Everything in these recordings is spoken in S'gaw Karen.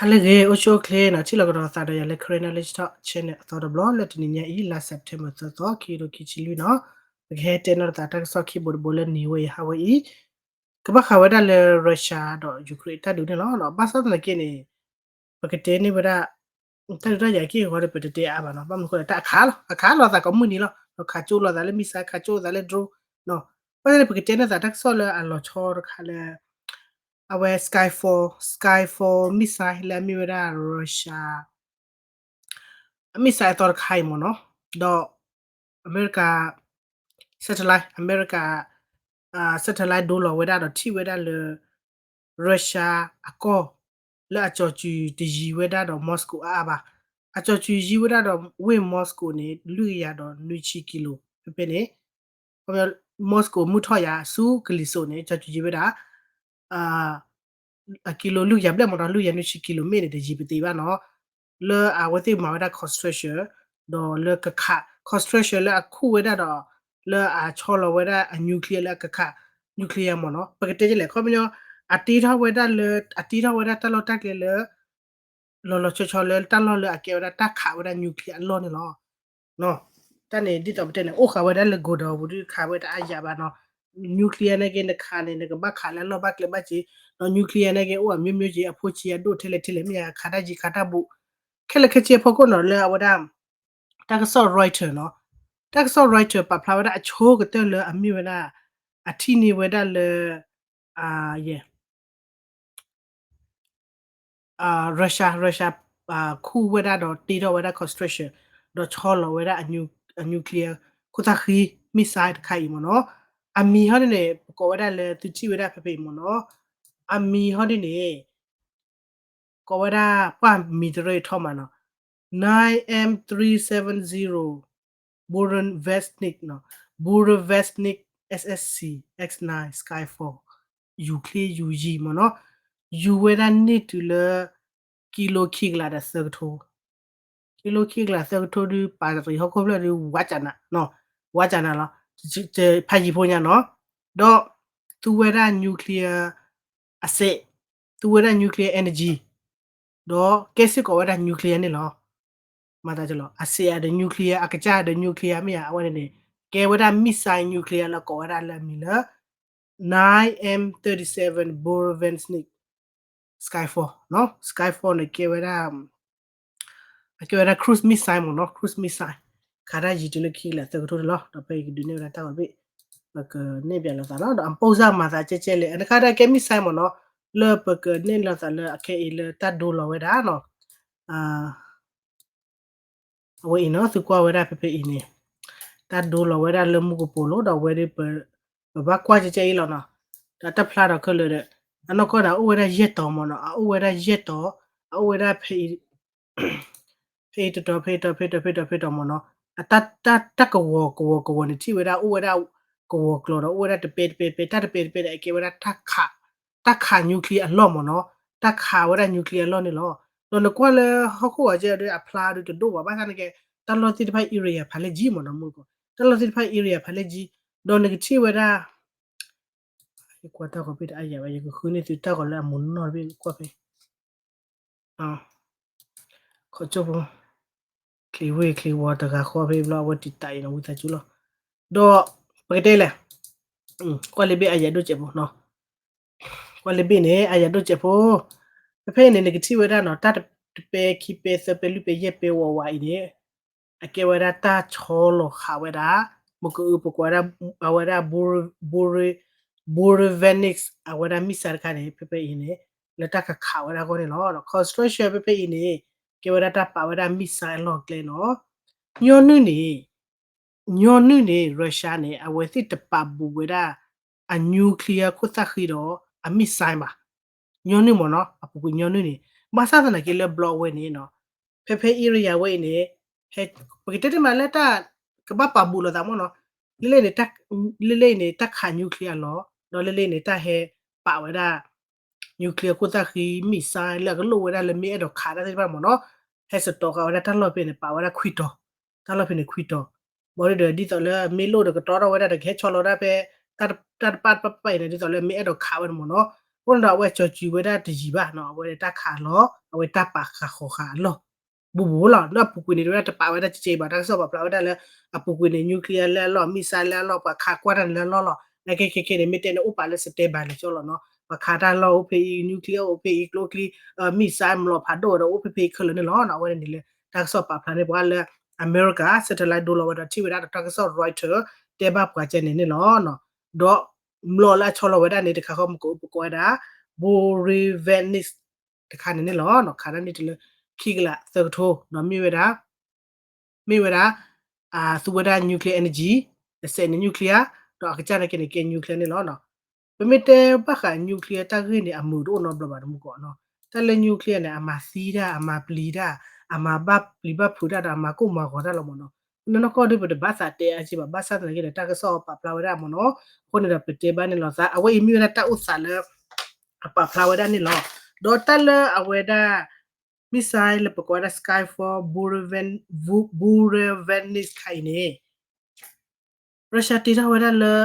ဟါလၢအဂ့ၤ အိၣ်ဆူၣ်အိၣ်ချ့နီၤ ထံၣ်လိာ်ကဒီးသးဒီးယၤလၢ Karen Knowledge Talk Channel အသီတဘျီ လၢတနံၤညါအံၤ လါ September သၢသီ ခံကထိခံဆံလွံၢ်နီၤ. ပကဟဲတဲနီၤသးတၢ်ကစီၣ်ခံဘိတဘိလၢနံၤဝဲအံၤ ဟါဝဲအံၤ ကဘၣ်ဃးဝဲဒၣ်လၢ Russia ဒီး Ukraine တၢ်ဒုးန့ၣ်လီၤ. ဘၣ်ဆၣ်သနာ်က့န့ၣ် ပကတဲန့ၢ်ဝဲဒၣ် တၢ်ဒုးတၢ်ယၤက့ၢ်ဂီၤဒီး ပတတဲအါဘၣ်နီၤ. ဘၣ်မနုၤဃိလဲၣ် တၢ်အခးလီၤ အခးလိာ်သးကိးမုၢ်နံၤလီၤ. ခးကၠိလိာ်သးလၢ missile ခးကၠိလိာ်သးလၢ drone နီၤ. ဘၣ်ဆၣ်န့ၣ် ပကတဲန့ၢ်သးတၢ်ကစီၣ်လၢအလီၤဆီတခါလၢ အဝဲ Skyfall, Skyfall missile လၢအမ့ၢ်ဝဲဒၣ် Russia အ missile အသီတခါအံၤမ့ၢ်နီၤ. ဒီး အမဲရကၤ satellite အမဲရကၤ satellite ဒိလီၤဝဲဒၣ်ဒီးထံၣ်ဝဲဒၣ်လၢ Russia အကီၢ် လၢအကၠီၤစုၤတယံၤဝဲဒၣ်ဒီး Moscow အါအါဘၣ်. အကၠီၤစုၤယံၤဝဲဒၣ်ဒီးဝ့ၢ် Moscow န့ၣ် လွံၢ်ကယၤဒီးနွံဆံကံလိ ဖဲဖဲန့ၣ် Moscow မုၢ်ထီၣ်ယၤဆူကလံၤစိးန့ၣ် ကၠီၤစုၤယံၤဝဲဒၣ် အကံလိလွံၢ်ကယၤဘျဲၣ်မ့ၢ်နီၤ လွံၢ်ကယၤနွံဆံကံလိမ့ၢ်န့ၣ် တယံၤပသ့ဘၣ်နီၤ. လၢအဝဲသ့ၣ်မၤဝဲဒၣ် construction ဒီးလၢကခး construction လၢအခူၣ်ဝဲဒၣ်ဒီး လၢအဆီလီၤဝဲဒၣ်အ nuclear လၢအကခး nuclear မ့ၢ်နီၤ. ပကတဲဒ်လဲၣ် ခီပညီ အတ့ထီၣ်ဝဲဒၣ်လၢ အတ့ထီၣ်ဝဲဒၣ်တၢ်လီၢ်တၢ်ကျဲလၢ လီၤလီၤဆီဆီလၢတၢ်လီၢ်လၢအကဲဝဲဒၣ်တၢ်ခးဝဲဒၣ် nuclear အလီၢ်န့ၣ်လီၤ. တၢ်န့ၣ်ဒ်သိးပတဲန့ၣ် အိၣ်ဃာ်ဝဲဒၣ်လၢ godown ပူၤဒုးခးဝဲတအါယၤဘၣ်နီၤ. nuclear န့ၣ်က့ နခးန့ၣ် နကဘၣ်ခးလၢအလီၢ်ဘၣ်ကျဲဘၣ်စ့ ဒီး nuclear န့ၣ်က့ အိၣ်အမျိုးမျိုးက့ အဖိဆံးအဒိၣ်ထဲလဲၣ်ထဲလဲၣ် မ့ၢ်ယခးတၢ်ယံၤခးတၢ်ဘူး ခဲလၢာ်ခဲဆ့အဖီခိၣ်နီၤ လၢအဝဲဒၣ် တၢ်ကစီၣ် Reuters နီၤ. တၢ်ကစီၣ် Reuters ပာ်ဖျါဝဲဒၣ်အဆိကတၢၢ်လၢအမ့ၢ်ဝဲဒၣ် အထံၣ်န့ၢ်ဝဲဒၣ်လၢ ယဲ Russia Russia ခူၣ်ဝဲဒၣ်ဒီးတ့ထီၣ်ဝဲဒၣ် construction ဒီးဆီလီၤဝဲဒၣ်အ nuclear ခိၣ်သၣ်ဃံ missile တခါအံၤမ့ၢ်နီၤ. အမံၤဟီဒ်န့ၣ် ပကိးဝဲဒၣ်လၢသုထံၣ်ဝဲဒၣ်ဖဲဖဲအံၤမ့ၢ်နီၤ. အမံၤဟီဒ်န့ၣ် ကိးဝဲဒၣ်ပှၢ်မံၤတရၢအံၤထီၣ်မးနီၤ nine M three seven zero Burevestnik နီၤ Burevestnik SSC X nine Skyfall ယူၤချ့ယူၤယံၤမ့ၢ်နီၤ. ယူၤဝဲဒၣ်န့ၢ်တုၤလၢ ကံလိခံကလးဒီးသၢကထိ ကံလိခံကလးသၢကထိဒုး ပာ်တရံးဟီၣ်ခိၣ်ဖျၢၣ်ဒုး ဝါကနၤ ဝါကနၤလီၤ ဖးယံၤဖိညါနီၤ. ဒီးသူဝဲဒၣ် nuclear အစဲး သူဝဲဒၣ် nuclear energy ဒီးကဲစ့ၢ်ကီးဝဲဒၣ် nuclear န့ၣ်လီၤ. မၤသးလီၤ အစဲးဒီး nuclear အကစၢ်ဒီး nuclear မ့ၢ်ဧါ အဝဲန့ၣ်န့ၣ် ကဲဝဲဒၣ် missile nuclear လၢကိးဝဲဒၣ်လၢအမံၤလၢ nine M thirty seven Burevestnik Skyfall နီၤ Skyfall န့ၣ်ကဲဝဲဒၣ် အကဲဝဲဒၣ် cruise missile မ့ၢ်နီၤ cruise missile ခးတၢ်ယံၤတုၤလၢခံကလးသၢကထိန့ၣ်လီၤ. ဒီးဖဲအံၤကဒုးနဲၣ်ဝဲဒၣ်တၢ်ဂီၤတဘ့ၣ် ပကနဲၣ်ပၠးလိာ်သးလီၤ. ဒီးအပိၢ်စၢ်မၤသးကဲကဲလဲၣ် အနခါဒၣ်ကဲ missile မ့ၢ်နီၤ လၢပကနဲၣ်လိာ်သးလၢအခဲအံၤလၢတၢ်ဒိလီၤဝဲဒၣ်နီၤ အဝဲအံၤနီၤ သုကွၢ်ဝဲဒၣ်ဖဲဖဲအံၤန့ၣ် တၢ်ဒိလီၤဝဲဒၣ်လၢမူကပိာ်လိၤ ဒီးဝဲဒၣ် ပဘၣ်ကွၢ်ကဲကဲအံၤလီၤနီၤ ဒီးတၢ်ဖျါဒီးခဲလၢာ်ဒီး အနီၢ်ကီၢ်န့ၣ် အအိၣ်ဝဲဒၣ်ယဲၢ်တီၤမ့ၢ်နီၤ အအိၣ်ဝဲဒၣ်ယဲၢ်တီၤ အအိၣ်ဝဲဒၣ်ဖဲအံၤ ဖဲအံၤတတီၤ ဖဲအံၤတတီၤ ဖဲအံၤတတီၤ ဖဲအံၤတတီၤ ဖဲအံၤတတီၤမ့ၢ်နီၤ တၢ်ကဝီၤကဝီၤကဝီၤန့ၣ် ထံၣ်ဝဲဒၣ် အိၣ်ဝဲဒၣ်ကဝီၤကျီၤဒီး အိၣ်ဝဲဒၣ်တပဲတပဲတပဲ တၢ်တပဲတပဲဒီး အကဲဝဲဒၣ် တၢ်ခး nuclear အလီၢ်မ့ၢ်နီၤ တၢ်ခးဝဲဒၣ် nuclear အလီၢ်န့ၣ်လီၤ. ဒီးနကွၢ်လၢဟီၣ်ခိၣ်အီၤကဲဒီး အဖျါဒုးတဒိၣ်ဘၣ် ဘၣ်ဆၣ်န့ၣ်ကဲ တၢ်လီၢ်သ့ၣ်တဖၣ် area ဖးလဲၢ်ကံမ့ၢ်နီၤ မူကီး တၢ်လီၢ်သ့ၣ်တဖၣ် area ဖးလဲၢ်ကံ ဒီးနကထံၣ်ဝဲဒၣ် ယကွၢ်တၢ်ဂီၤဘ့ၣ်တအါယၤဘၣ် ယကဃုန့ၢ်သုတၢ်ဂီၤလၢအမုာ်နီၢ်တဘ့ၣ်ကွၢ်ဖဲ ခီကၠိဖိ ချံဝ့ၢ်ချံဝီတဂၤဃီဖဲဘျီအဝဲတံာ်တာ်အံၤနီၤ ဝံသးစူၤလီၤ. ဒီးပကတဲလဲၣ် ကွၢ်လၢဘ့ၣ်အယၤဒိၣ်စဲးဖိနီၤ ကွၢ်လၢဘ့ၣ်န့ၣ် အယၤဒိၣ်စဲးဖိ ဖဲဖဲအံၤန့ၣ် နကထံၣ်ဝဲဒၣ်နီၤ တၢ်တပဲခံပဲသၢပဲလွံၢ်ပဲယဲၢ်ပဲဝးဝးအံၤန့ၣ် အကဲဝဲဒၣ်တၢ်ဆီလီၤဃာ်ဝဲဒၣ် မ့ၢ်ကအု ပကွၢ်ဝဲဒၣ် အဝဲဒၣ် Burevestnik အဝဲဒၣ် missile တခါန့ၣ် ဖဲဖဲအံၤန့ၣ် လၢတၢ်ကခးဝဲဒၣ်အဂီၢ်န့ၣ်လီၤ. construction ဖဲဖဲအံၤန့ၣ် ကဲဝဲဒၣ်တၢ်ပာ်ဝဲဒၣ် missile အလီၢ်ကျဲနီၤ ညီနုၢ်န့ၣ် ညီနုၢ်န့ၣ် Russia န့ၣ် အဝဲသ့ၣ်တပာ်ဘူးဝဲဒၣ် အ nuclear ခိၣ်သၣ်ဃံဒီး အ missile ဘၣ်. ညီနုၢ်မ့ၢ်နီၤ အပူၤကွံာ်ညီနုၢ်န့ၣ် ဘၣ်ဆၣ်သနာ်က့လၢဘျီအဝဲန့ၣ်နီၤ ဖဲဖဲ area ဝဲအံၤန့ၣ် ပကတဲတမံၤလၢတၢ် ကဘၣ်ပာ်ဘူးလိာ်သးမ့ၢ်နီၤ လၢလၢန့ၣ် လၢလၢအံၤန့ၣ် တၢ်ခး nuclear အလီၢ် ဒီးလၢလၢအံၤန့ၣ် တၢ်ဟဲပာ်ဝဲဒၣ် nuclear ခိၣ်သၣ်ဃံ missile လၢအကလိၣ်ဝဲဒၣ်လၢမ့ၢ်အဲၣ်ဒိးခးတၢ်သ့ၣ်တဖၣ်မ့ၢ်နီၤ ဟဲစတီၤဃာ်ဝဲဒၣ်တၢ်လီၢ်ဖဲန့ၣ် ပာ်ဝဲဒၣ်ခွံတီၤ တၢ်လီၢ်ဖဲန့ၣ်ခွံတီၤ ဘၣ်ဒီးဒ်သိးလၢမ့ၢ်လိၣ်ဒီးကတီထီၣ်ဝဲဒၣ်ဒီးကဟဲဆီလီၤဒၣ်ဖဲ တၢ်တပၣ်တပၣ်အံၤန့ၣ် ဒ်သိးလၢမ့ၢ်အဲၣ်ဒိးခးဝဲန့ၣ်မ့ၢ်နီၤ အဃိန့ၣ်ဒီးအဝဲကၠီၤစုၤဝဲဒၣ်တယံာ်ဘၣ်နီၤ, အဝဲတၢ်ခးအလီၢ် အဝဲတၢ်ပာ်ဃာ်ဃီၤဃာ်အလီၢ် ဘူးဘူးလီၤ. ဒီးအပူၤကွံာ်န့ၣ် တဝဲဒၣ်တပာ်ဝဲဒၣ်ကဲကဲဘၣ်, တၢ်ကစီၣ်ပာ်ဖျါဝဲဒၣ်လၢ အပူၤကွံာ်န့ၣ် nuclear လၢအလီၢ် missile လၢအလီၢ် ပှၤခးကွၢ်တၢ်န့ၣ်လၢအလီၢ်လီၤ. နာ်က့ခဲခဲန့ၣ် မ့ၢ်တဲန့ၣ်အိၣ်ပာ်လၢ standby လၢကၠီလီၤနီၤ, ပှၤခးတၢ်လီၢ်အိၣ်ဖဲအံၤ nuclear အိၣ်ဖဲအံၤ ကျိချံ missile လီၤဖးဒိၣ်ဒီးအိၣ်ဖဲဖဲအံၤခဲလၢာ်န့ၣ်လီၤ. အဝဲန့ၣ်လၢ တၢ်ကစီၣ်ပာ်ဖျါန့ၣ် ပှၤလၢ အမဲရကၤ satellite ဒိလီၤဝဲဒီးထံၣ်ဝဲဒၣ်ဒီးတၢ်ကစီၣ် Reuters တဲဘၣ်ပှၤကဲန့ၣ်န့ၣ်လီၤ. ဒီး မျိာ်လၢအဆီလီၤဝဲဒၣ်န့ၣ် တခါဃီ မ့ၢ်ကအိၣ်ပကိးဝဲဒၣ် Burevestnik တခါန့ၣ်န့ၣ်လီၤ. ခးဒၣ်န့ၢ်တုၤလၢ ခံကလးသၢကထိ ဒီးမ့ၢ်ဝဲဒၣ် မ့ၢ်ဝဲဒၣ် သူဝဲဒၣ် nuclear energy အစဲးန့ၣ် nuclear ဒီးအကစၢ်န့ၣ်က့န့ၣ် ကဲ nuclear န့ၣ်လီၤ. ပမ့ၢ်တဲဘၣ်ဃး nuclear တၢ်ဂ့ၢ်န့ၣ် အမုာ်တအိၣ်နီတဘျီဘၣ်တမူကီးနီၤ. တၢ်လၢ nuclear န့ၣ် အမၤသံတၢ် အမၤပျံၤတၢ် အမၤဘၣ်ပျံၤဘၣ်ဖုးတၢ်ဒီးအမၤကိၢ်မၤဂီၤတၢ်လီၤမ့ၢ်နီၤ. နီၢ်နီၢ်ကီၢ်ဒုး ပတဘၣ်သးတဲအါက့ဘၣ်, ဘၣ်ဆၣ်သနာ်က့ဒီး တၢ်ကစီၣ်ပာ်ဖျါဝဲဒၣ်မ့ၢ်နီၤ. အဃိန့ၣ်ဒီးပတဲဘၣ်န့ၣ်လီၤသး အဝဲအံၤမ့ၢ်ဝဲဒၣ်တၢ်အိၣ်သးလၢ အပာ်ဖျါဝဲဒၣ်န့ၣ်လီၤ. ဒီးတၢ်လၢအဝဲဒၣ် missile လၢပကိးဝဲဒၣ် Skyfall Burevestnik တခါအံၤန့ၣ် Russia တ့ထီၣ်ဝဲဒၣ်လၢ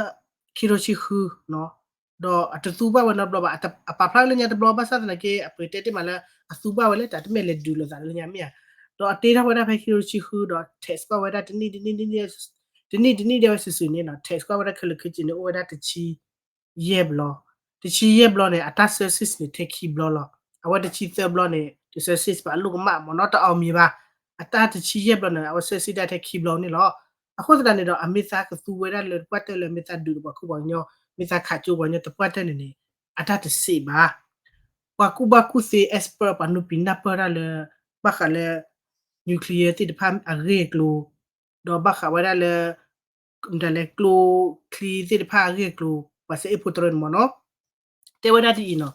ခံထိဆံဃု ဒီးအတသူဘၣ်ဝဲနီတဘျီဘၣ်, အပာ်ဖျါဝဲလၢညါတဘျီ ဘၣ်ဆၣ်သနာ်က့ အပတဲတ့ၢ်မးလၢ အသူဘၣ်ဝဲလၢတၢ်တမ့ၢ် လဲၤဒုးလိာ်သးလၢညါမ့ၢ်ဧါ. ဒီးအတ့ထီၣ်ဝဲဒၣ်ဖဲခံထိဆံဃု ဒီး test ကွၢ်ဝဲဒၣ်တနံၣ်တနံၣ် တနံၣ်တနံၣ်ဒဲးဝဲစုာ်စုာ်န့ၣ်နီၤ, test ကွၢ်ဝဲဒၣ်ခဲလၢာ်ခဲဆ့န့ၣ် အိၣ်ဝဲဒၣ်တဆံ ယဲၢ်ဘျီ, တဆံယဲၢ်ဘျီန့ၣ် အတၢ် success န့ၣ် ထဲခံဘျီလီၤ. အဝဲတဆံသၢဘျီန့ၣ် တ success ဘၣ် အလိၣ်ကမၣ်မ့ၢ်နီၤ တ အောင်မြင် ဘၣ်. အတၢ်တဆံယဲၢ်ဘျီန့ၣ် အဝဲ success ဒၣ်ထဲခံဘျီန့ၣ်လီၤ. အဃိသတးန့ၣ်ဒီး အမ့ၢ်သးကသူဝဲဒၣ်လၢတပှၢ်တၢၢ်လၢ မ့ၢ်သးဒုးဒီးပှၤကူပှၤကညီ မ့ၢ်သးခးကၠိပှၤကညီတပှၢ်တၢၢ်န့ၣ်န့ၣ် အတၢ်တစံးဘၣ်. ပှၤကူၣ်ဘၣ်ကူၣ်သ့ expert ပှၤနုာ်ပံၤနၢ်ပၢၢ်တၢ်လၢ ဘၣ်ဃးလၢ nuclear သ့ၣ်တဖၣ်အဂ့ၢ်အကျိၤ ဒီးဘၣ်ဃးဝဲဒၣ်လၢ မတၤလဲၣ် ကျိချံသ့ၣ်တဖၣ်အဂ့ၢ်အကျိၤ ပှၤစဲအ့ၣ်ဖိတရၢန့ၣ်မ့ၢ်နီၤ တဲဝဲဒၣ်ဒ်အံၤနီၤ,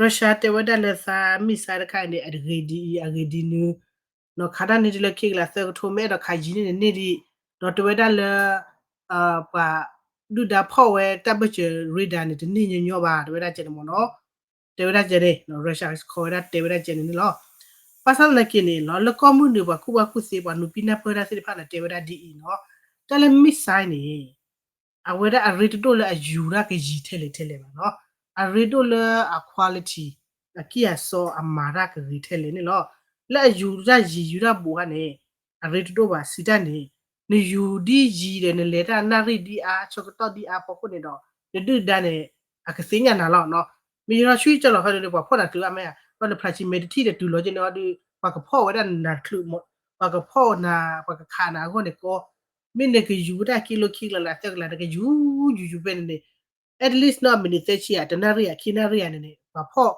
Russia တဲဝဲဒၣ်လၢသး missile တခါအံၤန့ၣ် အတဂ့ၤဒ်အံၤ အဂ့ၤဒ်နုၤ, ခးဒၣ်န့ၢ်တုၤလၢခံကလးသၢကထိ မ့ၢ်အဲၣ်ဒိးခးယံာ်န့ၢ်န့ၣ်န့ၢ်ဒံး, ဒီးတဲဝဲဒၣ်လၢ ပှၤဒုၣ်ဒါဖီၣ်ဝဲတၢ်ဘၢၣ်စၢၤ radar န့ၣ် တန့ၢ်ညီညီဘၣ် တဲဝဲဒၣ်ကဲန့ၣ်မ့ၢ်နီၤ, တဲဝဲဒၣ်ကဲန့ၣ် Russia ခိးဝဲဒၣ်တဲဝဲဒၣ်ကဲန့ၣ်န့ၣ်လီၤ. ဘၣ်ဆၣ်သနာ်က့န့ၣ်လီၤ လၢကီၢ်မုၢ်နုာ်ပှၤကူၣ်ဘၣ်ကူၣ်သ့ ပှၤနုာ်ပံၤနၢ်ပၢၢ်တၢ်သ့ၣ်တဖၣ်န့ၣ် တဲဝဲဒၣ်ဒ်အံၤနီၤ, တၢ်လၢ missile န့ၣ် အဝဲဒၣ်အရ့တဒိၣ်လၢအယူၤတၢ်ကယံာ်ထဲလဲၣ်ထဲလဲၣ်ဘၣ်နီၤ, အရ့ဒိၣ်လၢအ quality အကံၢ်အစီအမၤတၢ်ကဂ့ၤထဲလဲၣ်န့ၣ်လီၤ. လၢအယူၤတၢ်ယံာ်ယူၤတၢ်ဘူးခါန့ၣ် အရ့တဒိၣ်ဘၣ် စံးတၢ်န့ၣ် နယူၤဒ်ယံၤဒီး နလဲၤတၢ်နၣ်ရံၣ်ဒ်အါ ဆၢကတီၢ်ဒ်အါဖီခိၣ်န့ၣ်ဒီး နဒုၣ်ဒါန့ၣ် အကသ့ၣ်ညါနၤလီၤနီၤ. မ့ၢ်ယထီၣ်ဆူကၠီလီၤခီန့ၣ် ပှၤဖီၣ်နၤချုးအါမ့ၢ်ဧါ, ဒီးနဖျါဆံမဲာ်တထံၣ်ဒီးတုၤလီၤကဲန့ၣ်အီၤဒီး ပှၤကဖီၣ်ဝဲဒၣ်နၤတချုး, ပှၤကဖီၣ်နၤ ပှၤကခးနၤအဂီၢ်န့ၣ်ကီ, မ့ၢ်နကယူၤဝဲဒၣ်ကံလိခံကလးလးသၢကလး နကယူၤယူၤယူၤဖဲန့ၣ်န့ၣ် at least နီၤ မံးနံးသၢဆံဧါ တနၣ်ရံၣ်ဧါခံနၣ်ရံၣ်ဧါန့ၣ်န့ၣ် ပှၤဖီၣ်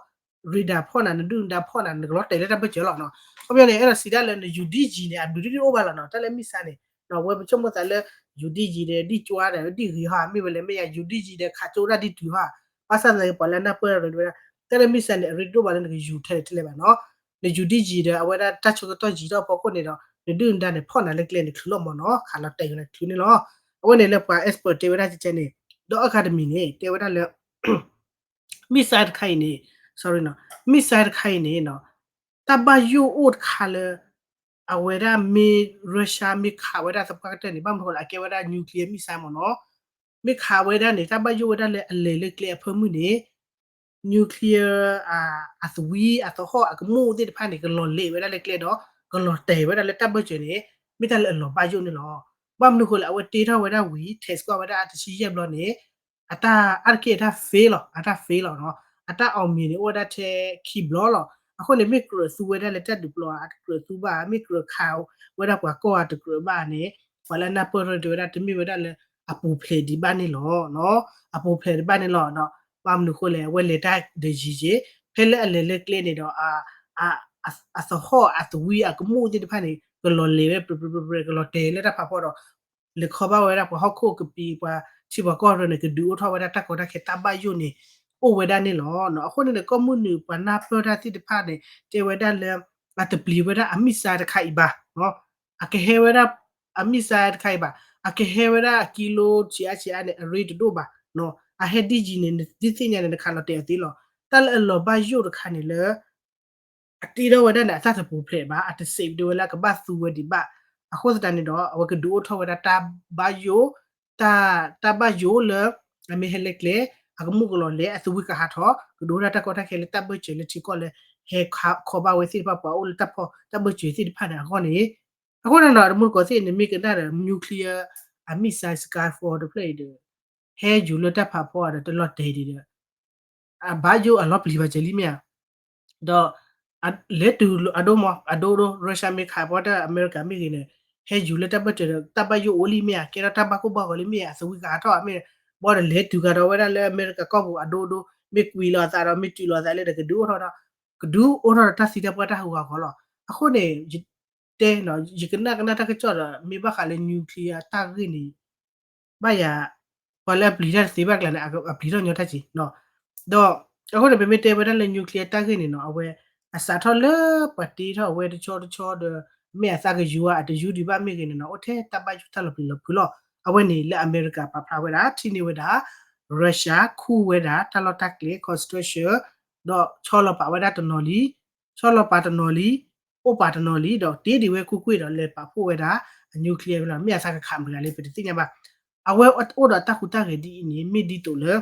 radar ဖီၣ်နၤ နဒုၣ်နဒါဖီၣ်နၤ နကလီၤတဲာ်လၢတၢ်ဘၢၣ်စၢၤလီၤနီၤ. ခီပညီန့ၣ် အဲၣ်ဒိးစံးဒၣ်လၢနယူၤဒ်ယံၤန့ၣ် အဘျုးဒ်ဒ်အိၣ်ဘၣ်လီၤနီၤ. တၢ်လၢ missile န့ၣ် ဝဲပဆိကမိၣ်သးလၢ ယူၤဒ်ယံၤဒီး ဒ်ကၠိဒီး ဒ်ဂ့ၤဟီ မ့ၢ်ဝဲလဲၣ် မ့ၢ်ယၤယူၤဒ်ယံၤဒီး ခးကၠိဒၣ်ဒ်တုၤဟီ, ဘၣ်ဆၣ်သနာ်က့ ပှၤလၢနၢ်ပၢၢ်ရၢဝဲဒၣ် တၢ်လၢ missile န့ၣ် အရ့ဒိၣ်ဘၣ်လၢနကယူၤထဲလဲၣ်ထဲလဲၣ်ဘၣ်နီၤ. နယူၤဒ်ယံၤဒီး အဝဲဒၣ်တၢ်ဆၢကတီၢ်ယံၤထီၣ်ဖီခိၣ်န့ၣ်ဒီး နဒုၣ်နဒါန့ၣ် ဖီၣ်နၤလၢကျဲန့ၣ်ချုးလီၤမ့ၢ်နီၤ ခးလီၤတဲာ်နၤချုးန့ၣ်လီၤ. အဝဲန့ၣ်လၢပှၤ expert တဲဝဲဒၣ်ကဲန့ၣ်, ဒီးအဂၤတမံၤန့ၣ် တဲဝဲဒၣ်လၢ missile တခါအံၤန့ၣ်, sorry နီၤ, missile တခါအံၤန့ၣ်နီၤ, တၢ်ဘၣ်ယိၣ်အိၣ်တခါလၢ အဝဲဒၣ်မ့ၢ် Russia မ့ၢ်ခးဝဲဒၣ်သပှၢ်ကတၢၢ်န့ၣ် ဘၣ်မနုၤဃိလဲၣ် အကဲဝဲဒၣ် nuclear missile မ့ၢ်နီၤ, မ့ၢ်ခးဝဲဒၣ်န့ၣ် တၢ်ဘၣ်ယိၣ်ဝဲဒၣ်လၢအလဲၤလၢကျဲအဖၢမုၢ်န့ၣ် nuclear အသဝံအသဟီၣ်အကမူၣ်သ့ၣ်တဖၣ်န့ၣ် ကလီၤလဲၤဝဲဒၣ်လၢကျဲဒီး ကလီၤတဲာ်ဝဲဒၣ်လၢတၢ်ဘၢၣ်စၢၤန့ၣ် မ့ၢ်တၢ်လၢအလီၤဘၣ်ယိၣ်န့ၣ်လီၤ. ဘၣ်မနုၤဃိလဲၣ် အဝဲတ့ထီၣ်ဝဲဒၣ်ဝံၤ test ကွၢ်ဝဲဒၣ်တဆံယဲၢ်ဘျီန့ၣ် အတၢ်အါတက့ၢ်အတၢ် fail လီၤ, အတၢ် fail လီၤနီၤ, အတၢ် အောင်မြင် န့ၣ် အိၣ်ဝဲဒၣ်ထဲခံဘျီလီၤ. အဃိန့ၣ် မ့ၢ်ကြၢးသူဝဲဒၣ်လၢတၢ်ဒုးပျီအတကြၢးသူဘၣ်, မ့ၢ်ကြၢးခးဝဲဒၣ်ပှၤကီၢ်အတကြၢးဘၣ်န့ၣ် ပှၤလၢအနၢ်ပၢၢ်ထီၣ်တဲဝဲဒၣ် တမ့ၢ်ဝဲဒၣ်လၢ အပူၤဖျဲးဒံးဘၣ်န့ၣ်လီၤ. အပူၤဖျဲးဒံးဘၣ်န့ၣ်လီၤ. ဘၣ်မနုၤဃိလဲၣ် အဝဲလဲၤတၢ်ဒီးယံၤယံၤ ဖဲလၢအလဲၤလၢကျဲန့ၣ်ဒီး အသဟီၣ်အသဝံအကမူၣ်သ့ၣ်တဖၣ်န့ၣ် ကလီၤလဲၤဝဲ ပြဲပြဲပြဲ ကလီၤတဲာ်လၢတၢ်ဖးဖီဒီး လဲၤခီဘၣ်ဝဲဒၣ်ပှၤဟီၣ်ခိၣ်ကပံၤ ပှၤထံပှၤကီၢ်ရၢန့ၣ် ကဒုးအိၣ်ထီၣ်ဝဲဒၣ်တၢ်ကီတၢ်ခဲတၢ်ဘၣ်ယိၣ်န့ၣ် အိၣ်ဝဲဒၣ်န့ၣ်လီၤ. အဃိန့ၣ်န့ၣ် ကီၢ်မုၢ်နုာ်ပှၤနၢ်ပၢၢ်တၢ်သ့ၣ်တဖၣ်န့ၣ် တဲဝဲဒၣ်လၢ အတပျံၤဝဲဒၣ်အ missile တခါအံၤဘၣ် အကဟဲဝဲဒၣ် အ missile တခါအံၤဘၣ်, အကဟဲဝဲဒၣ်အကံလိဆံးအါဆံးအါန့ၣ် အရ့တဒိၣ်ဘၣ်, အဟဲဒ်ယံၤန့ၣ် ဒ်သ့ၣ်ညါန့ၣ် နခးလီၤတဲာ်အီၤသ့လီၤ. တၢ်လၢအလီၤဘၣ်ယိၣ်တခါန့ၣ်လၢ အတ့ထီၣ်ဝဲဒၣ်န့ၣ် အတၢ်တပူၤဖျဲးဘၣ်, အတစံးဒၣ်ဝဲလၢအကဘၣ်သူဝဲဒံးဘၣ်. အဃိသတးန့ၣ်ဒီး အဝဲကဒုးအိၣ်ထီၣ်ဝဲဒၣ်တၢ်ဘၣ်ယိၣ်, တၢ်ဘၣ်ယိၣ်လၢ အမ့ၢ်ဟဲလၢကျဲ အကမူၣ်ကလီၤလဲၤ အသဝံကဟးထီၣ် ကဒိၣ်တၢ်ကီတၢ်ခဲလၢတၢ်ဘၢၣ်စၢၤလၢထံကီၢ်လၢ ဟဲခီဘၣ်ဝဲသ့ၣ်တဖၣ် ပှၤအိၣ်လၢတၢ်ဖီၣ်တၢ်ဘၢၣ်စၢၤသ့ၣ်တဖၣ်န့ၣ်အဂီၢ်န့ၣ် အဃိန့ၣ်နီၤ တမူတကိးသ့ၣ်န့ၣ် မ့ၢ်ကနၣ်ဒီး nuclear အ missile Skyfall တဖျၢၣ်အံၤဒီး ဟဲယူၤလၢတၢ်ဖးဖီဒီးတလီၤတဲာ်ဒံးဒီး အဘၣ်ယိၣ်အလီၤပျံၤဘၣ်စၢၤလံမ့ၢ်ဧါ ဒီး လဲၤတုၤအဒိမး အဒိဒိ Russia မ့ၢ်ခးပီတၢ် အမဲရကၤမ့ၢ်ဂ့ၤန့ၣ် ဟဲယူၤလၢတၢ်ဘၢၣ်စၢၤဒီး တၢ်ဘၣ်ယိၣ်အိၣ်လံမ့ၢ်ဧါ ကဲထီၣ်တၢ်ဘၣ်ကိၢ်ဘၣ်ဂီၤလံမ့ၢ်ဧါ အသဝံကဟးထီၣ်မ့ၢ် ဘၣ်ဒီးလဲၤတုၤကဒီးဝဲဒၣ်လၢအမဲရကၤကီၢ်ပူၤအဒိဒိ မ့ၢ်ကွံာ်လီၤအသးဒီး မ့ၢ်တုၤလီၤအသးလၢဒီးကဒုးအိၣ်ထီၣ်ဒီး ကဒုးအိၣ်ထီၣ်ဒီးတၢ်သံတၢ်ပှၢ်တၢ်ဟးဂူာ်ဟးဂီၤလီၤ. အဃိန့ၣ် ယတဲနီၤ ယကနၣ်ကနၣ်တၢ်ကစီၣ်ဒီး မ့ၢ်ဘၣ်ဃးလၢ nuclear တၢ်ဂ့ၢ်န့ၣ် ဘၣ်ယၤ ပှၤလၢအပျံၤတၢ်တသ့ဘၣ်ကျါန့ၣ် အပျံၤထီၣ်ညီတၢ်က့ၤနီၤ ဒီး အဃိန့ၣ် ပမ့ၢ်တဲဝဲဒၣ်လၢ nuclear တၢ်ဂ့ၢ်န့ၣ်နီၤ အဝဲ အစးထီၣ်လၢပှၤတ့ထီၣ်အဝဲတဆီတဆီဒီး မ့ၢ်အသးကယူၤဧါ အတယူၤဒံးဘၣ်မ့ၢ်ဂ့ၤန့ၣ်နီၤ အိၣ်ထဲတၢ်ဘၣ်ယိၣ်တၢ်လီၤပျံၤလီၤဖုးလီၤ. အဝဲန့ၣ်လၢအမဲရကၤပာ်ဖျါဝဲဒၣ် ထံၣ်န့ၢ်ဝဲဒၣ် Russia ခူၣ်ဝဲဒၣ် တၢ်လီၢ်တၢ်ကျဲ construction ဒီးဆီလီၤပာ်ဝဲဒၣ်တနီၤလံ ဆီလီၤပာ်တနီၤလံ အိၣ်ပာ်တနီၤလံ ဒီးတ့ဒံးဝဲကွ့ၢ်ကွ့ၢ်ဒီး လဲၤပာ်ဖှိၣ်ဝဲဒၣ် အ nuclear ဝဲလီၤ မ့ၢ်အသးကခးမတၤဂၤလဲၣ် ပတသ့ၣ်ညါဘၣ်. အဝဲအိၣ်ဒီးတၢ်ဟူးတၢ်ဂဲၤဒ်အံၤန့ၣ် မ့ၢ်ဒ်သိးလၢ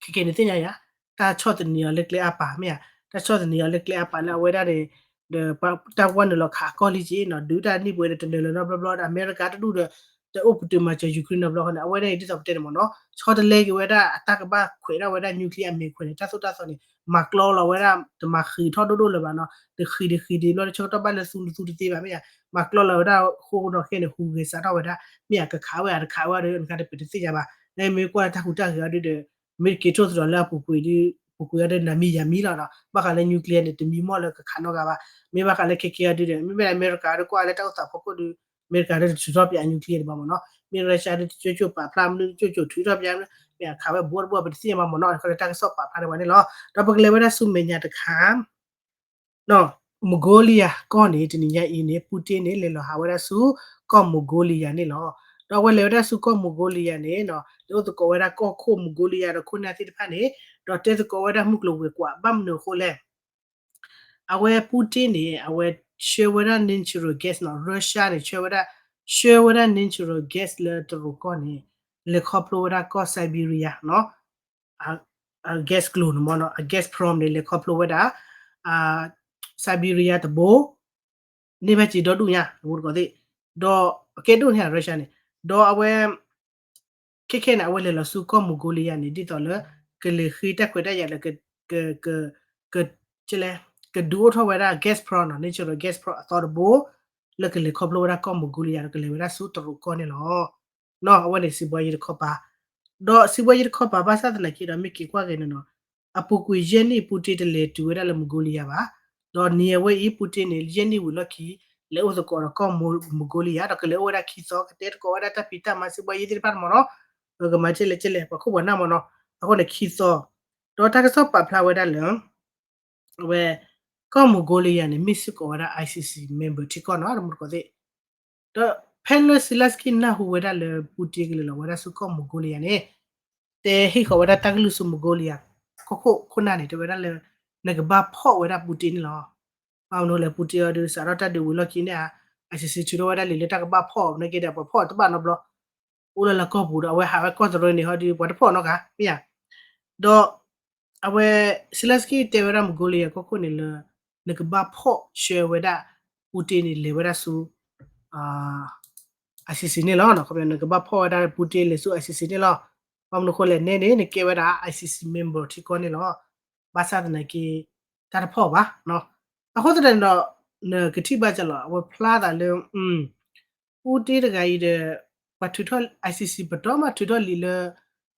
ခဲကဲန့ၣ်သ့ၣ်ညါယၤ တၢ်ဆီၣ်သနံးအီၤလၢကျဲအါပာ်မ့ၢ်ဧါ တၢ်ဆီၣ်သနံးအီၤလၢကျဲအါပာ်လၢအဝဲဒၣ်န့ၣ် ဒီးတၢ်ဝဲနုာ်လီၤခးအကီၢ်လံက့နီၤ ဒုးတၢ်နံၣ်ပှဲၤဒီးတနၢၤလၢၤနီတဘျီဘျီဒီး အမဲရကၤတဒူၣ်ဒီး တအိၣ်ပတုာ်မၤစၢၤ Ukraine နီတဘျီဃီန့ၣ် အဝဲဒၣ်အံၤဒ်သိးပတဲန့ၣ်မ့ၢ်နီၤ ဆီတလဲက့ၤဝဲဒၣ်အတၢ်ကဘၣ်ခွဲးထီၣ်ဝဲဒၣ် nuclear အမဲာ်ခွဲးန့ၣ် တၢ်သိၣ်တၢ်သီန့ၣ် မၤကျီလီၤဝဲဒၣ် တမၤဃံးထီၣ်ဒိၣ်ဒိၣ်လၢၤဘၣ်နီၤ တဃံးတဃံးဒံးဘျီ တဆၢကတီၢ်ဘၣ်လၢသူတသူတသ့ဘၣ်မ့ၢ်ဧါ မၤကျီလီၤဝဲဒၣ်ဃိနီၢ်ခဲန့ၣ် ဟူးဂဲၤစးထီၣ်ဝဲဒၣ် မ့ၢ်ဧါ ကခးဝဲဧါ တခးဝဲဒီး နခါတပ့ၤတသ့ၣ်ညါဘၣ် နမ့ၢ်ကွၢ်လၢတၢ်ဟူးတၢ်ဂဲၤအီၤဒုဒီး မ့ၢ်တက့ၤထိၣ်သတြီၤလၢအပူၤကွံာ်ဒု ပူၤကွံာ်အီၤဒီးနၤမံယၤမံလီၤနီၤ ဘၣ်ဃးလၢ nuclear န့ၣ် တမံမီၢ်လၢကခးနီတဂၤဘၣ် မ့ၢ်ဘၣ်ဃးလၢခဲကဲအီၤဒုဒီး မ့မ့ၢ်အမဲရကၤဒုကွၢ်လၢတၢ်အိၣ်သးဖီခိၣ်ဒု အမဲရကၤဒုတထုးထီၣ်ပၠး nuclear တဘၣ်မ့ၢ်နီၤ မ့ၢ် Russia ဒုတကၠိကၠိပာ်ဖျါမနုၤ တကၠိကၠိထုးထီၣ်ပၠး မ့ၢ်အခးဝဲဘူးတဘူး ပတသ့ၣ်ညါဘၣ်မ့ၢ်နီၤ တၢ်ကစီၣ်ပာ်ဖျါန့ၢ်ပှၤန့ၣ်လီၤ ဒီးပကလဲၤဝဲဒၣ်ဆူမဲာ်ညါတခါ Mongolia ကီၢ်န့ၣ် တနံၤညါအံၤန့ၣ် Putin န့ၣ် လဲၤလီၤဟးဝဲဒၣ်ဆူ ကီၢ် Mongolia န့ၣ်လီၤ. ဒီးအဝဲလဲၤဝဲဒၣ်ဆူကီၢ် Mongolia န့ၣ်နီၤ လဲၤအိၣ်သကိးဝဲဒၣ်ကီၢ်ခိၣ် Mongolia ဒီးခိၣ်နၢ်သ့ၣ်တဖၣ်န့ၣ် ဒီးတဲသကိးဝဲဒၣ်မုၢ်ကျိၤဝဲၤကွာ် ဘၣ်မနုၤအဃိလဲၣ် အဝဲ Putin န့ၣ် အဝဲဆှၢဝဲဒၣ် natural gas နီၤ Russia န့ၣ် ဆှၢဝဲဒၣ် ဆှၢဝဲဒၣ် natural gas လၢတရူးကီၢ်န့ၣ် လဲၤခီဖျိဝဲဒၣ်ကီၢ် Siberia နီၤ အ gas ကျိၤန့ၣ်မ့ၢ်နီၤ အ Gazprom န့ၣ် လဲၤခီဖျိဝဲဒၣ် Siberia တဘိ န့ၢ်ဘၣ်စ့ဒီဒူၣ်ညါ တမူတကိးသ့ၣ် ဒီးအကဲဒိၣ်န့ၣ် Russia န့ၣ် ဒီးအဝဲ ခဲခဲန့ၣ် အဝဲလဲၤလီၤဆူကီၢ် Mongolia န့ၣ် ဒ်သိးလၢ ကလဲၤဃ့တၢ်ခွဲးတၢ်ယာ်လၢ က က က ကလဲ ကဒုးအိၣ်ထီၣ်ဝဲဒၣ် Gazprom နီၤ natural Gazprom အသီတဘိ လၢကလဲၤခီဖျိဝဲဒၣ်ကီၢ် Mongolia ဒီးကလဲၤဝဲဒၣ်ဆူတရူးကီၢ်န့ၣ်လီၤ. နီၤ အဝဲန့ၣ်စံးဘှီယံၤတခီပၤ ဒီးစံးဘှီယံၤတခီပၤ ဘၣ်ဆၣ်သနာ်က့ဒီး မ့ၢ်က့ၤကွၢ်က့ၤန့ၣ်နီၤ အပူၤကွံာ်ယဲၢ်နံၣ် Putin တလဲၤတုၤဝဲဒၣ်လၢ Mongolia ဘၣ် ဒီးနံၤအဝဲအံၤ Putin န့ၣ် ယဲၢ်နံၣ်ဝံၤလီၢ်ခံ လဲၤအိၣ်သကိးဒီးကီၢ် Mongolia ဒီးကလဲၤအိၣ်ဝဲဒၣ်ခံသီ ကတဲသကိးဝဲဒၣ်တၢ်ဖံးတၢ်မၤ စံးဘှီယံၤသ့ၣ်တဖၣ်န့ၣ်မ့ၢ်နီၤ ကမၤကဲလဲၣ်ကဲလဲၣ် ပှၤခိၣ်ပှၤနၢ်မ့ၢ်နီၤ အဃိန့ၣ်ခံသီ ဒီးတၢ်ကစီၣ်ပာ်ဖျါဝဲဒၣ်လၢ အဝဲ ကီၢ် Mongolia န့ၣ် မ့ၢ်စ့ၢ်ကီးဝဲဒၣ် ICC member ထံကီၢ်နီၤ တမူတကိးသ့ၣ် ဒီးဖဲလၢ Zelensky နၢ်ဟူဝဲဒၣ်လၢ Putin ကလဲၤလီၤဝဲဒၣ်ဆူကီၢ် Mongolia န့ၣ် တဲဟ့ၣ်ဃီၤဝဲဒၣ်တၢ်ကလုၢ်ဆူ Mongolia ကီၢ်ခိၣ်ခိၣ်နၢ်န့ၣ် တဲဝဲဒၣ်လၢ နကဘၣ်ဖီၣ်ဝဲဒၣ် Putin န့ၣ်လီၤ. ဘၣ်မနုၤလဲၣ် Putin အီၤဒုးစးထီၣ်တၢ်ဒုးဝံၤလီၢ်ခံန့ၣ်ဧါ ICC ထုးထီၣ်ဝဲဒၣ်လံာ်လၢတၢ်ကဘၣ်ဖီၣ် နာ်က့ဒီး ပှၤဖီၣ်တဘၣ်နီတဘျီ အိၣ်လၢလၢကီၢ်ပူၤဒီး အဝဲဟးဝဲကီၢ်တရၢန့ၣ် ဟီဒုး ပှၤတဖီၣ်နီတဂၤ မ့ၢ်ဧါ ဒီး အဝဲ Zelensky တဲဝဲဒၣ် Mongolia ကီၢ်ခိၣ်န့ၣ်လၢ နကဘၣ်ဖီၣ်ဆှၢဝဲဒၣ် Putin န့ၣ် လဲၤဝဲဒၣ်ဆူ ICC န့ၣ်လီၤ. နကဘၣ်ဖီၣ်ဝဲဒၣ် Putin လဲၤဆူ ICC န့ၣ်လီၤ. ဘၣ်မနုၤအဃိလဲၣ် နဲန့ၣ် နကဲဝဲဒၣ် ICC member ထံကီၢ်န့ၣ်လီၤ. ဘၣ်ဆၣ်သနာ်က့ တၢ်တဖီၣ်ဘၣ်. အဃိသတးန့ၣ်ဒီး နကထံၣ်ဘၣ်ကလီၤ အဝဲဖျါသးလၢ Putin တဂၤအံၤဒီး ပှၤထုးထီၣ် ICC ပတီၢ်မးထုးထီၣ်လံာ်လၢ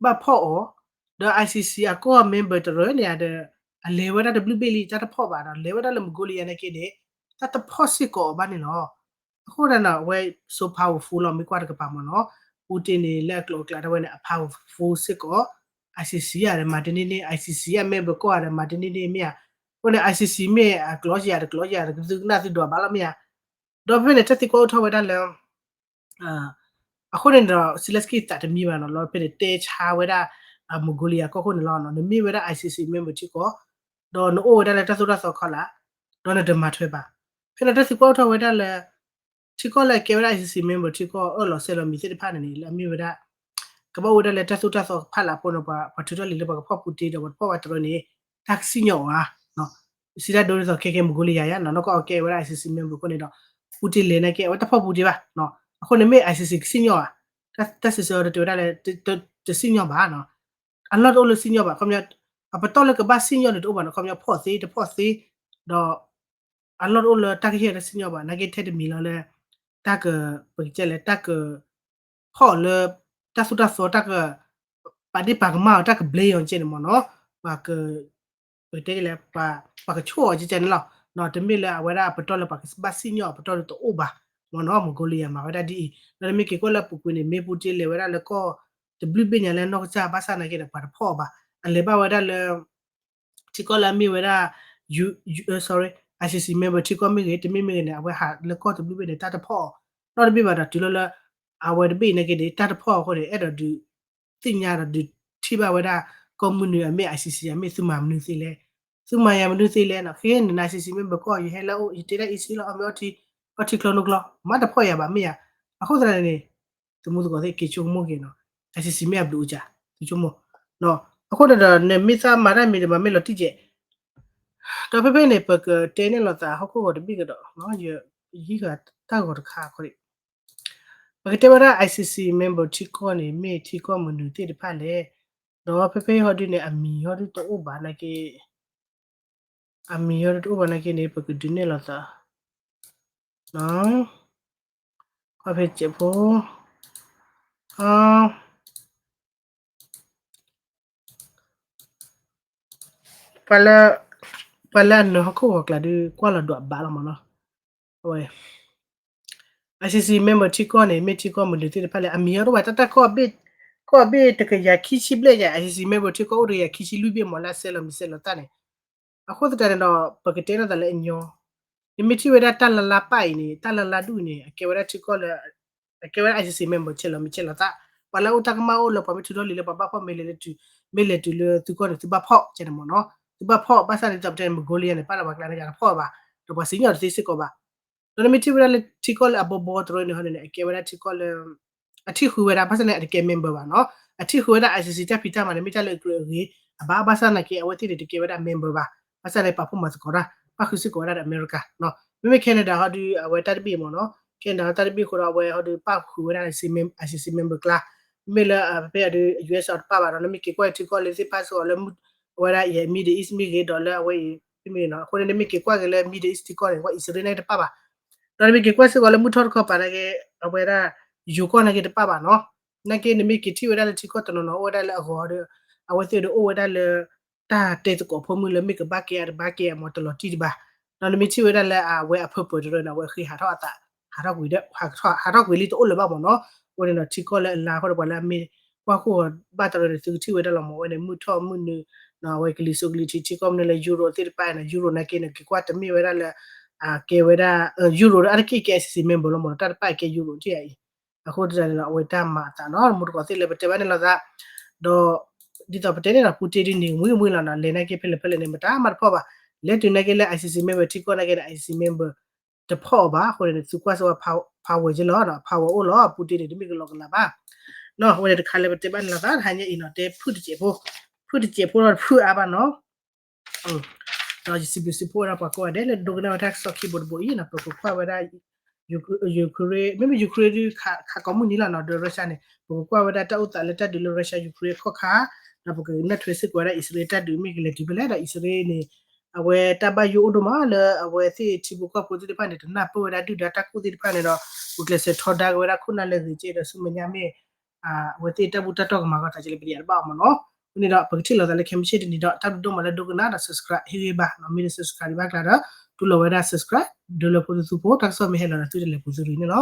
ဘၣ်ဖီၣ်အီၤ, ဒီး ICC အကီၢ် member တရၢန့ၣ်ဒီး အလဲၤဝဲဒၣ်တဘျုးဘ့ၣ်လံ တၢ်တဖီၣ်ဘၣ်ဒီး လဲၤဝဲဒၣ်လၢ Mongolia နာ်က့န့ၣ် တၢ်တဖီၣ်စ့ၢ်ကီးအီၤဘၣ်န့ၣ်လီၤ. အဃိသတးန့ၣ် အဝဲ so powerful လီၤ မ့ၢ်ကွၢ်တကပၤမ့ၢ်နီၤ, Putin န့ၣ် လၢအကျိၤအကျဲတဝဲန့ၣ် အ powerful စ့ၢ်ကီး, ICC ဧါဒီးမၤတန့ၢ်န့ၢ်, ICC အ member ကီၢ်ဧါဒီးမၤတန့ၢ်န့ၢ်မ့ၢ်ဧါ, အဃိန့ၣ် ICC မ့ၢ်အကျိၤယၤတကျိၤယၤဒီး ကသုကနၣ်သုဒွးဘၣ်လီၤမ့ၢ်ဧါ. ဒီးဖဲန့ၣ် တၢ်သံကွၢ်အိၣ်ထီၣ်ဝဲဒၣ်လၢ အဃိန့ၣ်ဒီး Zelensky သးတမံဘၣ်နီၤ, လီၤဖဲန့ၣ်တဲဆါဝဲဒၣ် Mongolia ကီၢ်ခိၣ်န့ၣ်လီၤ, နမ့ၢ်ဝဲဒၣ် ICC member ထံကီၢ်, ဒီးနအိၣ်ဝဲဒၣ်လၢတၢ်သိၣ်တၢ်သီခီလာ်, ဒီးနတမၤထွဲဘၣ်. ဖဲန့ၣ်တၢ်သံကွၢ်အိၣ်ထီၣ်ဝဲဒၣ်လၢ ထံကီၢ်လၢအကဲဝဲဒၣ် ICC member ထံကီၢ်အၢၣ်လီၤစဲၤလီၤမံၤသ့ၣ်တဖၣ်န့ၣ်န့ၣ် လၢအမ့ၢ်ဝဲဒၣ် ကဘၣ်အိၣ်ဝဲဒၣ်လၢတၢ်သိၣ်တၢ်သီဖးလၢ်အဖီနီၤ ပှၤထုးထီၣ်လံာ်လၢပှၤကဖီၣ်ပူတ့ဒီးပှၤတဖီၣ်ဘၣ်တရၢန့ၣ် တၢ်ကစံၣ်ညီၣ်အီၤဧါ. စံးတၢ်ဒိဒ်သိးခဲကဲ Mongolia ယါနီၤ နီၢ်ကီၢ်အကဲဝဲဒၣ် I C C member အဃိန့ၣ်ဒီး ပူတ့လဲၤနာ်က့ အဝဲတဖီၣ်ပူတ့ဘၣ်. အဃိန့ၣ်မ့ၢ် I C C ကစံၣ်ညီၣ်ဧါ. တၢ်စံးဆၢအီၤတတဲဝဲဒၣ်လၢ တစံၣ်ညီၣ်ဘၣ်နီၤ. အလီၢ်တအိၣ်လၢစံၣ်ညီၣ်ဘၣ် ခီပညီ အပတီၢ်လၢကဘၣ်စံၣ်ညီၣ်န့ၣ်တအိၣ်ဘၣ်နီၤ ခီပညီဖီၣ်သ့တဖီၣ်သ့ ဒီး အလီၢ်တအိၣ်လၢတၢ်ကဟ့ၣ်တၢ်စံၣ်ညီၣ်ဘၣ် နာ်က့ထဲတမံၤလီၤလၢ တၢ်က ပကတဲလဲၣ် တၢ်က ဖီၣ်အီၤလၢ တၢ်သိၣ်တၢ်သီ တၢ်က ပာ်ဒ့ၣ်ပာ်ကမၣ်အီၤ တၢ်ကဘျ့အီၤကဲန့ၣ်မ့ၢ်နီၤ ပှၤက ပကတဲလဲၣ် ပှၤကဆိၣ်အီၤကဲကဲန့ၣ်လီၤ. တမ့ၢ်လၢအဝဲဒၣ်အပတီၢ်လၢပှၤကဘၣ်စံၣ်ညီၣ် အပတီၢ်လၢတအိၣ်ဘၣ်မ့ၢ်နီၤ Mongolia မၤဝဲဒၣ်ဒ်အံၤ ဒီးနမ့ၢ်က့ၤကွၢ်လၢအပူၤကွံာ်န့ၣ် မ့ၢ်ပူတ့လဲၤဝဲဒၣ်လၢကီၢ်တဘျုးဘ့ၣ်ညါလၢနီၢ်ကစၢ်ဘၣ်ဆၣ်နာ်က့ဒီး ပှၤတဖီၣ်အီၤဘၣ် အလဲၤဘၣ်ဝဲဒၣ်လၢ ထံကီၢ်လၢအမ့ၢ်ဝဲဒၣ် sorry, I C C member ထံကီၢ်မ့ၢ်ဂ့ၤ တမ့ၢ်မ့ၢ်ဂ့ၤန့ၣ် အဝဲဟးလၢကီၢ်တဘျုးဘ့ၣ်န့ၣ် တၢ်တဖီၣ်အီၤ နီတဘ့ၣ်ဘၣ်ဒီးတုၤလီၤလၢ အဝဲတဘ့ၣ်အံၤနာ်က့န့ၣ် တၢ်တဖီၣ်အီၤအဃိန့ၣ် အဲၣ်ဒိးဒုးသ့ၣ်ညါဒီးဒုးထံၣ်ဘၣ်ဝဲဒၣ် ကီၢ်မုၢ်နုာ်အမ့ၢ် I C C အမ့ၢ်သုမၤမနုၤသ့လဲၣ် သုမၤယၤမနုၤသ့လဲၣ်နီၤ ဃ့န့ၣ် I C C member ကီၢ် ယဟဲလၢအအိၣ် ယတ့ဒၣ် အံၤစ့လီၤ အီၣ်မ့ၤအီထံ အီထံချီနိချီ မၤတဖီၣ်ယၤဘၣ်မ့ၢ်ယၤ အဃိသတးန့ၣ် သမူသကိးသ့ၣ်က့ၤဆိကမိၣ်က့ၤနီၤ I C C မ့ၢ်အဘျုးအိၣ်စၢ် သုဆိကမိၣ် အဃိန့ၣ်ဒီး နမ့ၢ်သးမၤတၢ်မံၤဒီးမၤမ့ၢ်လီၤတံၢ်ကဲး ဒီးဖဲဖဲန့ၣ် ပကတဲန့ၢ်လိာ်သးဟီၣ်ခိၣ်ဂီၤတဘ့ၣ်ကဒီး ယဟံးဃာ်တၢ်ဂီၤတခါခီဒံး ပကတဲဝဲဒၣ် I C C member ထံကီၢ်န့ၣ် မ့ၢ်ထံကီၢ်မနုၤသ့ၣ်တဖၣ်လဲၣ် ဒီးဖဲဖဲဟီဒုန့ၣ် အမံၤဟီဒုတအိၣ်ဘၣ်နာ်က့ အမံၤဟီဒုတအိၣ်ဘၣ်နာ်က့န့ၣ် ပကဒုးနဲၣ်လိာ်သး ခီဖျိစဲးဖိ ပှၤလၢ ပှၤလၢအနၢၤဟီၣ်ခိၣ်ဂီၤကျါဒုးကွၢ်လီၤဒွးဘၣ်လီၤမ့ၢ်နီၤ အဝဲ I C C member ထံကီၢ်န့ၣ် မ့ၢ်ထံကီၢ်မနုၤသ့ၣ်တဖၣ်လဲၣ် အမံၤဟီဒိၣ်ဘၣ် တၢ်တၢ်ကီၢ်ဘ့ၣ် ကီၢ်ဘ့ၣ်တကယၤခံဆံဘျဲၣ်ယၤ I C C member ထံကီၢ်အိၣ်တကယၤခံဆံလွံၢ်ဘ့ၣ်မ့ၢ်လၢအဆဲးလီၤမံၤဆဲးလီၤသၣ်န့ၣ် အဃိသတးန့ၣ်ဒီး ပကတဲလိာ်သးလၢအညီ နမ့ၢ်ထံၣ်ဝဲဒၣ်တၢ်လၢလါပၢ်အံၤန့ၣ် အကဲဝဲဒၣ်ထံကီၢ်လၢ အကဲဝဲဒၣ် I C C member ဆဲးလီၤမံၤဆဲးလီၤသၣ် ပှၤလၢအအိၣ်တၢ်ကမၣ်အိၣ်လၢပှၤမ့ၢ်ထုးထီၣ်လံာ်လၢပှၤဘၣ်ဖီၣ်မ့ၢ်လဲၤလၢတုၤ မ့ၢ်လဲၤတုၤလၢသုကီၢ်န့ၣ် သုဘၣ်ဖီၣ်ကဲန့ၣ်မ့ၢ်နီၤ သုဘၣ်ဖီၣ် ဘၣ်ဆၣ်န့ၣ် ဒ်သိးပတဲန့ၣ် Mongolia န့ၣ် ပာ်လီၤပှၤကျါန့ၣ် ယၤတဖီၣ်ဘၣ် ဒီးပှၤစံၣ်ညီၣ်တသ့စ့ၢ်ကီးဘၣ် ဒီးနမ့ၢ်ထံၣ်ဝဲဒၣ်လၢထံကီၢ်လၢအဘီဘီတရၢန့ၣ်ဟီန့ၣ် အကဲဝဲဒၣ်ထံကီၢ်လၢ အထံၣ်ဃုာ်ဝဲဒၣ် ဘၣ်ဆၣ်န့ၣ် အတကဲ member ဘၣ်နီၤ အထံၣ်ဃုာ်ဝဲဒၣ် I C C တၢ်ဖံးတၢ်မၤန့ၣ် မ့ၢ်တၢ်လၢအကြၢးအဂ့ၤ အဘၣ် ဘၣ်ဆၣ်နာ်က့ အဝဲသ့ၣ်န့ၣ် တကဲဝဲဒၣ် member ဘၣ် ဘၣ်ဆၣ်န့ၣ် ပာ်ဖှိၣ်မၤသကိးတၢ် ပၣ်ဃုာ်စ့ၢ်ကီးဝဲဒၣ်ဒီး America နီၤ မ့မ့ၢ် Canada ဟီဒု အဝဲတၢ်တဘ့ၣ်မ့ၢ်နီၤ Canada ဟီတၢ်တဘ့ၣ်အဃိဒီး အဝဲဟီဒု ပၣ်ဃုာ်ဝဲဒၣ် I C C member ကျါ မ့မ့ၢ်လၢ ဖဲအဒု U S အီၤတပၣ်ဘၣ်ဒီး နမ့ၢ်က့ၤကွၢ်ထံကီၢ်လၢသ့ၣ်ဖးစ့ၢ်ကီးလၢ အဝဲဒၣ် ယဲ Middle East မ့ၢ်ဂ့ၤဒီးလၢအဝဲအံၤ မ့ၢ်နီၤ အဃိန့ၣ် နမ့ၢ်က့ၤကွၢ်က့ၤလၢ Middle East ထံကီၢ်န့ၣ် ကွၢ်အံၣ်စရ့လးန့ၣ်တပၣ်ဘၣ် ဒီးနမ့ၢ်က့ၤကွၢ်စ့ၢ်ကီးလၢမုၢ်ထီၣ်တခီပၤနာ်က့ အဝဲဒၣ် ယိၤကီၢ်နာ်က့တပၣ်ဘၣ်နီၤ နာ်က့နမ့ၢ်က့ၤထံၣ်ဝဲဒၣ်လၢထံကီၢ်တနီၤနီၤအိၣ်ဝဲဒၣ်လၢအဂီၤဒီး အဝဲသ့ၣ်ဒီးအိၣ်ဝဲဒၣ်လၢ တၢ်တဲသကိးဖိမုၣ်လၢမ့ၢ်ကဘၣ်ကဲအတဘၣ်ကဲအမ့ၢ်တလီၤတံၢ်တဘၣ် ဒီးနမ့ၢ်ထံၣ်ဝဲဒၣ်လၢအဝဲအ purpose တရၢန့ၣ် အဝဲဃ့ဟးထီၣ်အသး ဟးထီၣ်ကွံာ်ဒီး ဟးထီၣ်ကွံာ်လံတအိၣ်လၢၤဘၣ်မ့ၢ်နီၤ အဃိန့ၣ်ဒီးထံကီၢ်လၢအလါအဃိဒီးပှၤလၢအမ့ၢ်ကွၢ်ဃိၣ်ဘၣ်တရၢန့ၣ် သုကထံၣ်ဝဲဒၣ်လီၤမ့ၢ်ဝဲန့ၣ် မုၢ်ထီၣ်မုၢ်နုာ် အဝဲကလံၤစိးကလံၤထံးထံကီၢ်မနုၤလၢ Europe သ့ၣ်တဖၣ်န့ၣ် Europe နာ်က့န့ၣ် က့ၤကွၢ်တမ့ၢ်ဝဲဒၣ်လၢ ကဲဝဲဒၣ် Europe ဒီးအါတက့ၢ်ကဲ I C C member လီၤမ့ၢ်နီၤ တၢ်တပၣ်ကဲ Europe ထံၣ်အံၤ အဃိသတးန့ၣ်ဒီး အဝဲတၢ်မၤအသးနီၤ မူတကိးသ့ၣ်လၢပတဲဘၣ်န့ၣ်လိာ်သး ဒီး ဒ်သိးပတဲန့ၣ်ဒီး ပူတ့ဒ်န့ၣ် ဝံၤဝံၤလီၤနီၤ လဲၤနာ်က့ဖဲလဲၣ်ဖဲလဲၣ်န့ၣ် မတၤမၤတဖီၣ်ဘၣ် လဲၤတုၤနာ်က့လၢ I C C member ထံကီၢ်နာ်က့ဒီး I C C member တဖီၣ်အီၤဘၣ် အဃိန့ၣ် သုကွၢ်စ့ၢ်ကီး power က့လီၤ power အိၣ်လီၤ ပူတ့န့ၣ် တမ့ၢ်ကလီကလးဘၣ် နီၤ အဝဲန့ၣ်တခါလၢပတဲဘၣ်န့ၣ်လိာ်သး တဟါညါအံၤနီၤ တဲဖုၣ်တစဲးဖိ ဖုၣ်တစဲးဖိဒီးတဖုၣ်အါဘၣ်နီၤ ဒီးယစံးဘျုးစံးဖှိၣ်ဝဲဒၣ်ပှၤကိးဂၤဒဲးလၢဒိကနၣ်ဝဲတၢ်ကစီၣ်ခံဘိတဘိအံၤနီၤ ပကကွၢ်ဝဲဒၣ် Ukraine မ့မ့ၢ် Ukraine ဒုးခးကိးမုၢ်နံၤလီၤနီၤ ဒီး Russia န့ၣ် ပကကွၢ်ဝဲဒၣ်တၢ်အိၣ်သးလၢတၢ်ဒုးလၢ Russia Ukraine အခီၣ်ခါ ဒီးပကနၢ်ထွဲစ့ၢ်ကီးဝဲဒၣ် အံၣ်စရ့လးတၢ်ဒုးမ့ၢ်ကလဲၤတုၤဖဲလဲၣ်ဒီး အံၣ်စရ့လးန့ၣ် အဝဲတၢ်ဘၣ်ယိၣ်အိၣ်ဒိၣ်မးလၢအဝဲသ့ၣ်ထံဖိကီၢ်ဖိသ့ၣ်တဖၣ်န့ၣ် တနၢ်ပၢၢ်ဝဲဒၣ်ဒုၣ်ဒါတၢ်ကူၣ်သ့ၣ်တဖၣ်န့ၣ်ဒီး ပကျဲးစၢးထီဒါက့ၤဝဲဒၣ်ခိၣ်နၢ်လၢအဂ့ၤကဲဒီးဆူမဲာ်ညါမ့ၢ် အဝဲသ့ၣ်တၢ်ဘူၣ်တၢ်တီၢ်ကမၤဂီၤသးကလဲၣ်ပယဲၢ်တဘၣ်အီၤမ့ၢ်နီၤ အဃိန့ၣ်ဒီး ပကထံၣ်လိာ်သးလၢခဲမုၢ်ဆ့ၣ်တနံၤဒီး တၢ်ဘျုးဒိၣ်မးလၢဒိကနၣ်ဒီး subscribe ဟ့ၣ်ဂံၢ်ဘါ မ့ၢ်တ subscribe ဒံးဘၣ်ကျါဒီး တူၢ်လိာ်ဝဲဒၣ် subscribe ဒုးလၢဖိသုသုဖိ တၢ်ကစီၣ်မ့ၢ်ဟဲလီၤဒီးသုတလဲၤပူၤသုရံၣ်န့ၣ်လီၤ